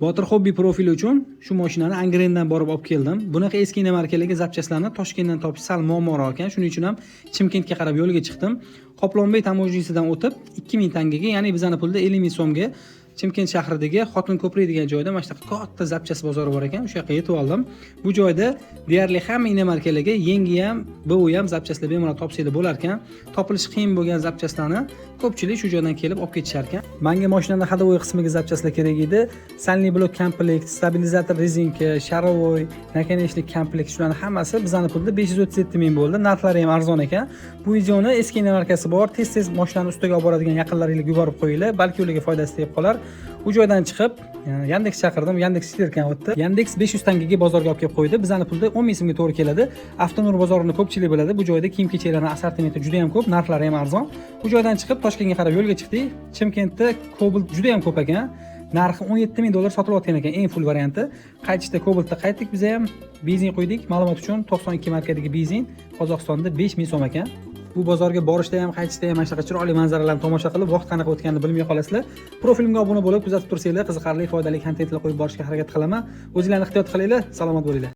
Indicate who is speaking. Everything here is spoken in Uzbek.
Speaker 1: Botir Hobby profili uchun shu mashinani Angrendan borib olib keldim. Bunaqa eski иномарка larga запчасть larni Toshkentdan topish sal muammoroq ekan. Shuning uchun ham Chimkentga qarab yo'lga chiqdim. Qoplonbey таможня sidan o'tib 2000 tangaga, ya'ni bizani pulda 50 ming so'mga Chimkent shahridagi Xotin ko'prik degan joyda mana shunaqa katta запчасть bozori bor ekan, o'sha yoqqa yetib oldim. Bu joyda deyarli hamma иномарка larga yangi ham, БУ ham запчасть lar bemalol topsanglar bo'lar ekan. Topilishi qiyin bo'lgan запчасть larni ko'pchilik shu joydan kelib olib ketishar ekan. Manga mashinani ходовой qismiga запчасть lar kerak edi. Сальный блок komplekt, stabilizator rezinka, шаровой, наконечник komplekt, shularni hammasi bizani pulda 537 ming bo'ldi. Narxlari ham arzon ekan. Bu videoni eski иномарка si bor, tez-tez mashinani ustiga olib boradigan yaqinlaringizga yuborib qo'yinglar, balki ularga foydasi tegib qolar. U joydan chiqib, Yandex chaqirdim, Yandex ekan o'tdi. Yandex 500 tangaga bozorga olib kelib qo'ydi. Bizani pulda 10 ming so'mga to'g'ri keladi. Avtonur bozorini ko'pchilik biladi. Bu joyda kiyim-kechaklarning assortimenti juda ham ko'p, narxlari ham arzon. Bu joydan chiqib Toshkentga qarab yo'lga chiqdik. Chimkentda Cobalt juda ham ko'p ekan. Narxi 17 ming dollar sotilayotgan ekan, eng full varianti. Qaytishda Cobaltda qaytdik biz ham, benzin quydik. Ma'lumot uchun, 92 markadagi benzin Qozog'istonda 5 ming so'm ekan. Bu bozorga borishda ham, qaytishda ham mana shunaqa chiroyli manzaralarni tomosha qilib, vaqt qanaqa o'tganini bilmay qolasizlar. Profilimga obuna bo'lib, kuzatib tursanglar, qiziqarli, foydali kontentlar qo'yib borishga harakat qilaman. O'zinglarni ehtiyot qilinglar, salomat bo'linglar.